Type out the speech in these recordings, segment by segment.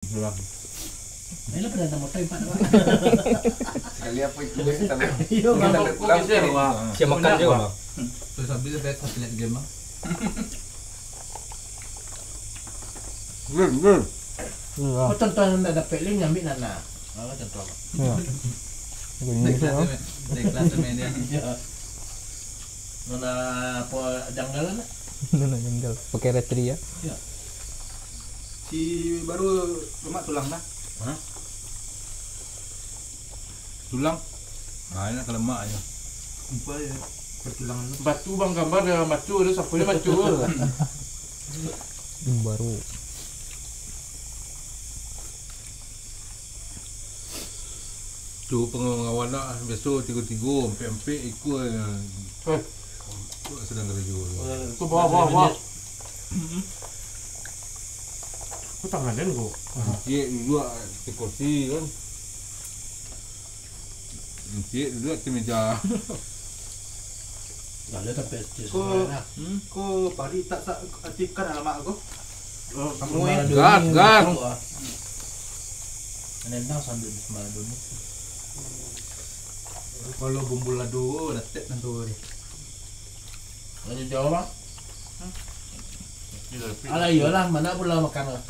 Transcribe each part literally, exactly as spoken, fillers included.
Pulang. Ini pernah nemu toy pak, Pak? Sekali apa itu, kita lihat. Iyo, Kita Bang. lihat pulang. Siap makan je, Bang. Terus habis tu, saya lihat game, Bang. Gel, gel. Iya. Kau contoh yang tak dapat link, ambil nana. Kalau contoh. Iya. Bukan ini Ikhlas sih, main, ikhlas main dia. Iya. Nana apa janggal lah. Nana janggal. Pakai retri ya. Iya. Si baru lemak tulang dah. Tulang. Nah, ini ke lemak aja. Lupa ya. Pertulangan tu. Batu bang gambar dia macu dia, siapa dia macu. Hmm, baru. Tu pengawan nak biasa tiga-tiga, empat-empat ikut. Eh. Sedang kerja. Tu bawah, bawah, bawah. Aku tangan dan kok. Encik duduk di kursi kan. Encik duduk di meja. Lalu sampai di Ko, sekolah lah. Ko pari tak sa atikan alamak ko. Kamu ya. Gas, gas. Nendang sambil semalam dulu. Kalau bumbu lado datek nantu ni. Lanjut jauh bang. Alah iyalah, mana pula makan lah.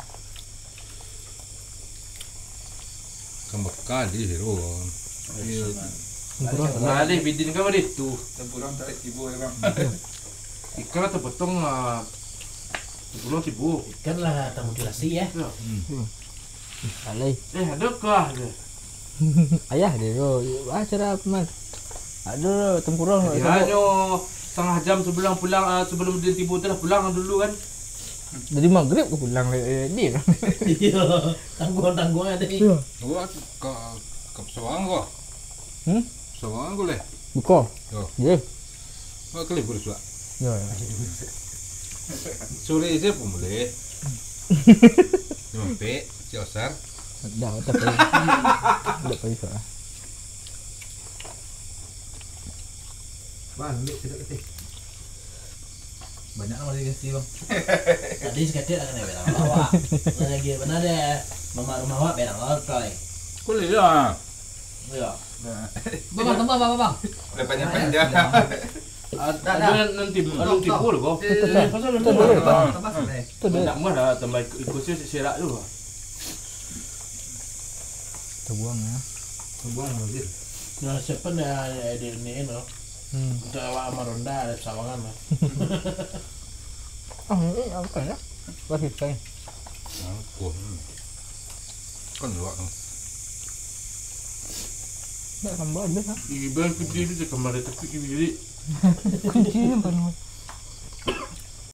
Kan bekal di hero. Nah, deh bidin kan ada itu. Tempurung tarik tibo ya bang. Ikan lah terpotong ah, terpotong tibo. Ikan lah tamu dikasih ya. Alai. Eh, ada kah dia? Ayah dia tu. Ah, cerah mas. Ada tempurung. Ya, nyo setengah jam sebelum pulang, ah, sebelum dia tibo tu lah pulang dulu kan. Dari maghrib ke pulang dia. Iya. Tangguang-tangguang ada ni. Iya. Awak ke ke pesawang ko. Hmm? Pesawang ko leh. Buka. Yo. Ya. Awak kelih kurus wak. Ya. Ya. Sore je pun boleh. Lima pek, cik osar. Dah, tak payah. Tak payah. Bang, ambil sedikit teh. Banyak nama dia kasi bang. Tadi seketik lah kena bilang awak. Lagi benar deh. Mama rumah awak bilang awak toy. Boleh lah. Ya. Bang, bang, tambah bang, bang. Dah panjang-panjang. Ah, tak Ada ada. nanti alun tibo ko. Eh, pasal Betul, dulu. betul. Tambah tambah sebenarnya. Tu dia. Nak murah lah tambah ikut ikut serak tu. Terbuang ya. Buang lagi. Nah, siapa dah ada ni no? Hmm. Untuk awak maronda ada sawangan lah. Ah, ini apa ya? Kasih sayang. Angkuh. Kan luak tu. Tak tambah habis ah. Iban kerja tu je kamar dia tapi kiri. Kunci ni baru.